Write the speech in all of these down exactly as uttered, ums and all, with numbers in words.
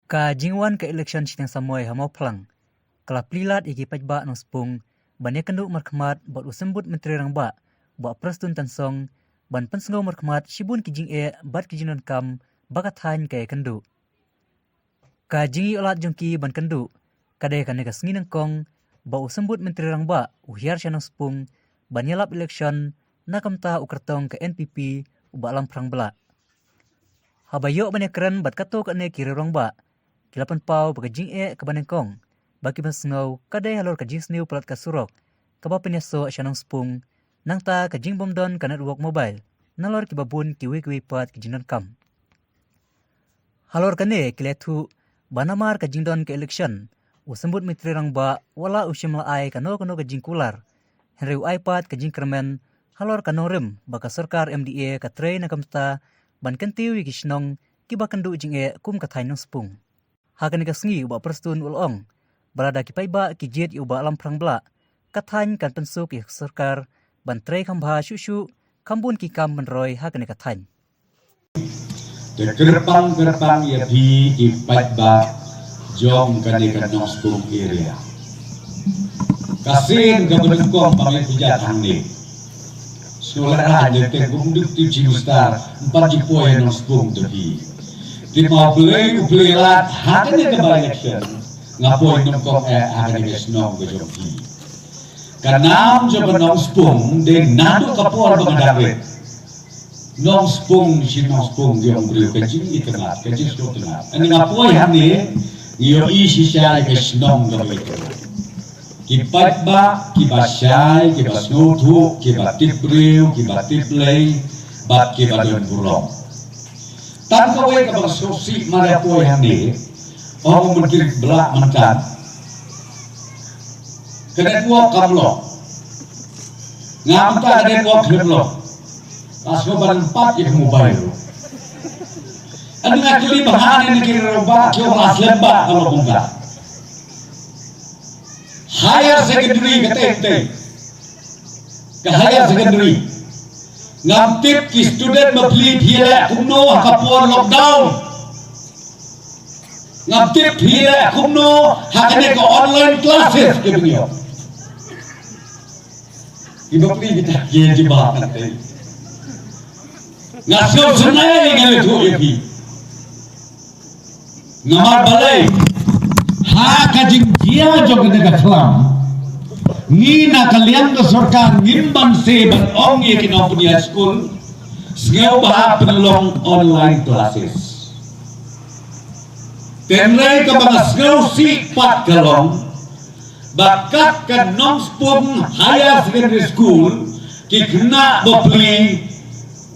Ka jingwan ka election shiteng samoi ha Mawphlang ka la plie lad ïa ki paidbah Nongspung ban ïakynduh markhmat bad u symbud Myntri Rangbah, Bah Prestone Tynsong, ban pynsngew markhmat shibun ki jingeh bad ki jingdonkam ba ka thaiñ ka ïakynduh. Ka jingïoh lad jong ki ban kynduh ka dei kane ka sngi nyngkong ba u symbud Myntri Rangbah u hiar sha Nongspung ban ïalap election na ka bynta u kyrtong ka N P P, u Bah Lamphrang Blah. Haba ïoh ban ïakren bad katto katne ki riew rangbah, ki la pynpaw ba ka jingeh kaba nyngkong ba ki pynsngew ka dei halor ka jingsniew palat ka surok kaba pynïasoh sha Nongspung, nangta ka jingbymdon ka network mobile nalor kiba bun kiwei kiwei pat ki jingdonkam. Halor kane ki la ïathuh ba namar ka jingdon ka election, u symbud Myntri Rangbah wat la u shym la ai kano kano ka jingkular, hynrei u ai pat ka jingkyrmen halor ka nongrim ba ka sorkar M D A ka trei na ka bynta ban kyntiew ïa ki shnong kiba kynduh jingeh kum ka thaiñ Nongspung. Ha kane ka sngi u Bah Prestone u la ong ba lada ki paidbah ki jied ïa u Bah Lamphrang Blah, ka thaiñ kan pynsuk ïa ka sorkar ban trei kham bha shuh shuh, kham bun ki kam ban roi ha kane ka thaiñ. Te kyrpang kyrpang ïa phi ki paidbah jong kane ka Nongspung area. Ka sien kaba nyngkong ba ngi pynjah hangne. Sngewlehrain, te kum duk tu chi mustar, ym pat ju poi ha Nongspung te phi. Te ma U Blei u plie lad ha kane ka by-election, nga poi nyngkong eh ha kane ka shnong ka jong phi. Ka nam jong ka Nongspung dei naduh ka por ba nga dang rit. Nongspung shi Nongspung, ki ong briew, ka jingitynnad, ka jingsngewtynnad. Ani nga poi hangne, ngi ïohi shisha ïa ka shnong kaba itynnad. Ki paidbah kiba shai, kiba sngewthuh, kiba tip briew, kiba tip Blei bad kiba don burom. Tang kawei kaba nga sngewsih mar nga poi hangne, ong u Myntri Blah mynta, ka network kam long. Nga mynta ka network khlem long. Nga sngewbha ban pat ïa ka mobile ruh. Ani nga kylli ba ha ne ki rangbah ki ong la slem bha ka long mynta. Higher secondary, ka tei tei ka higher secondary. Ngam tip ki student bapli phi leh kumno ha ka por lockdown. Ngam tip phi leh kumno ha kane ka online classes ka bynta. Ki bapli kita ki jubab nanti. Nga sngewsynei nga ïathuh ïa phi. Namar balei, ha ka jingjia jong kane ka khlam, ngi na ka liang ka sorkar ngim banse ban ong ïa ki nongpynïaid skul sngewbha pynlong online classes. Tynrai kaba nga sngewsih pat ka long ba kat ka Nongspung Higher Secondary School, ki khynnah bapli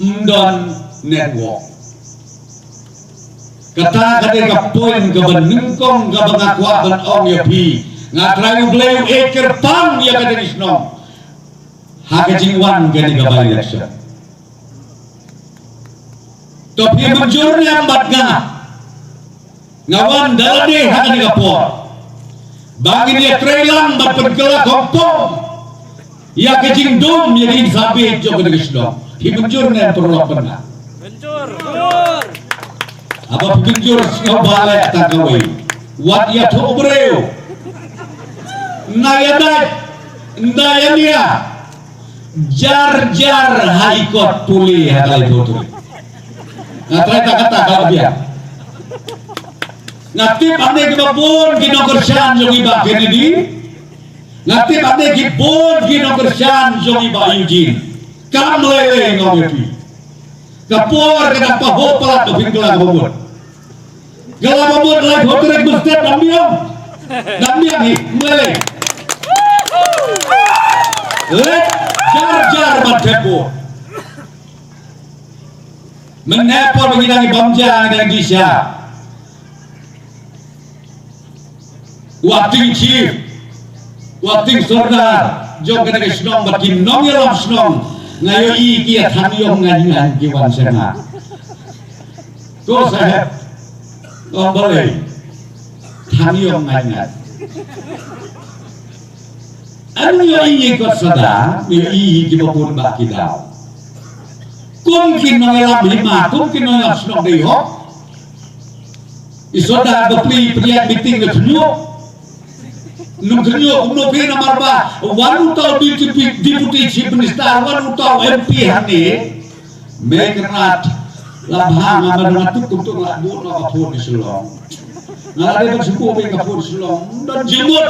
ym don network. Kata ka dei ka point kaba nyngkong kaba nga kwah ban ong ïa phi. Nga trai U Blei u ai kyrpang ïa kane ka shnong ha ka jingwan kane ka by-election. To phi mynjur ne em bad nga, nga wan da lade ha kane ka por ba ngin ïatrei lang bad pynkylla kongpong ïa ka jingdum ïa ka jingsabit jong kane ka shnong. Phi mynjur ne em, paralok bad nga? Mynjur. Haba phi mynjur, sngewbha leh tang kawei. Wat ïathuh briew. Ym ïa dait, ym ïa nia. Jar jar ha i kot pule ha ka laiphew tarik. Nga trai ta kata ka la biang. Nga tip hangne kiba bun ki nongkyrshan jong i Bah Kennedy. Nga tip hangne ki bun ki nongkyrshan jong i Bah Eugene. Kam lei lei, nga ong ïa phi. Ka por ka dang pahuh palat, to phin kylla kaba mut. Kylla kaba mut, laiphew tarik mynstep, dang biang. Dang biang hi, ym lei lei. Leit jar jar ban thep vote. Mynne por ba ngi dang ïa bam ja, ngi dang ïa sha. U acting chief, u acting sordar jong kane ka shnong bad ki nongïalam shnong, nga ïohi ki ïa than ïong ngain ngain ki wan sha nga. Ko Saheb, ko balei than ïong ngain ngain? Ym ïohi ïa kot Sadar, ym ïohi kiba bun ba ki daw. Kum ki nongïalam hima, kum ki nongïalam shnong dei hok. I Sordar bapli pdiang meeting na Khynñiuh. Num Khynñiuh kumno phi namar ba wan uta u deputy, deputy chief minister, wan uta u M P hangne. Me kynrad la bha nga ma nga tup kum tu la bu no ka phone Shillong. Nga la dei ban shu bu ka phone Shillong. Don jingmut.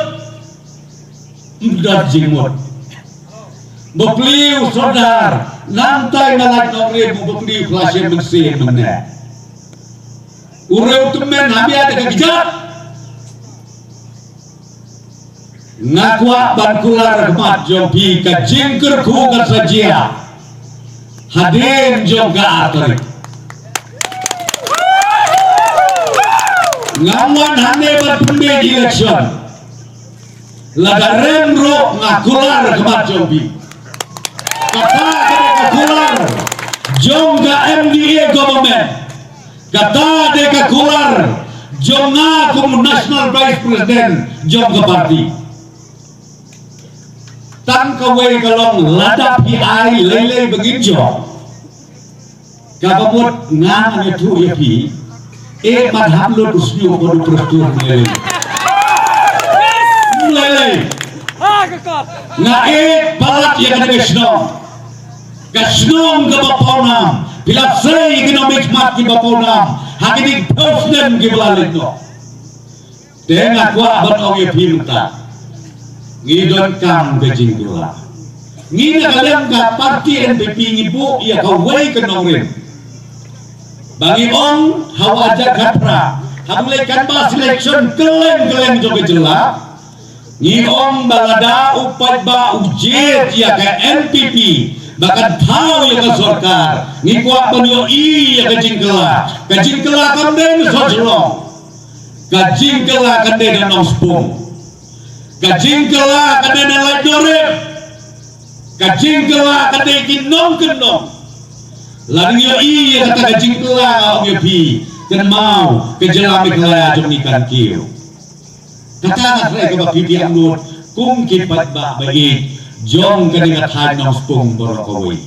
Don jingmut. Bapli u Sordar nangtai na laj nongrim bapli u Plashem Mynsiem mynne. U riew tymmen hapia da ka kjat. Nga kwah ban kular khmat jong phi ka jingkyrkhu ka sa jia hadien jong ka ar tarik. Ngam wan hangne ban pynbeit election. Lada rem ruh nga kular khmat jong phi. Kata ka dei ka kular jong ka M D A government. Kata dei ka kular jong nga kum National Vice President jong ka party. Tang kawei ka long lada phi ai lei lei ba ngin jop. Kaba mut nga ngan ïathuh ïa phi. Eh, ban hap lut u sniuh bad u prestone lei lei. Lei lei. Nga eh palat ïa kane ka shnong. Ka shnong kaba pawnam. Phi la sei ïa kine ki khmat kiba pawnam ha kine ki phew snem kiba la leit noh. Te nga kwah ban ong ïa phi mynta. Ngi donkam ka jingkylla. Ngi na ka liang ka party N P P ngi buh ïa kawei ka nongrim. Ba ngi ong ha Wahjat Khatphra haba ngi leit canvass election kylleng kylleng jong ka jylla. Ngi ong ba lada u paidbah u jied ïa ka N P P ba kan thaw ïa ka sorkar, ngi kwah ban ïohi ïa ka jingkylla. Ka jingkylla kam dei na Sohra Shillong. Ka jingkylla ka dei na Nongspung. Ka jingkylla ka dei na Laidorim. Ka jingkylla ka dei ki nongkyndong. Lada ngi ïohi ïa kata ka jingkylla, nga ong ïa phi, kynmaw ka jylla Meghalaya jong ngi kan kiew. Kata nga khreh kaba phi biang lut kum ki paidbah ba ïeit jong kane ka thaiñ Nongspung baroh kawei.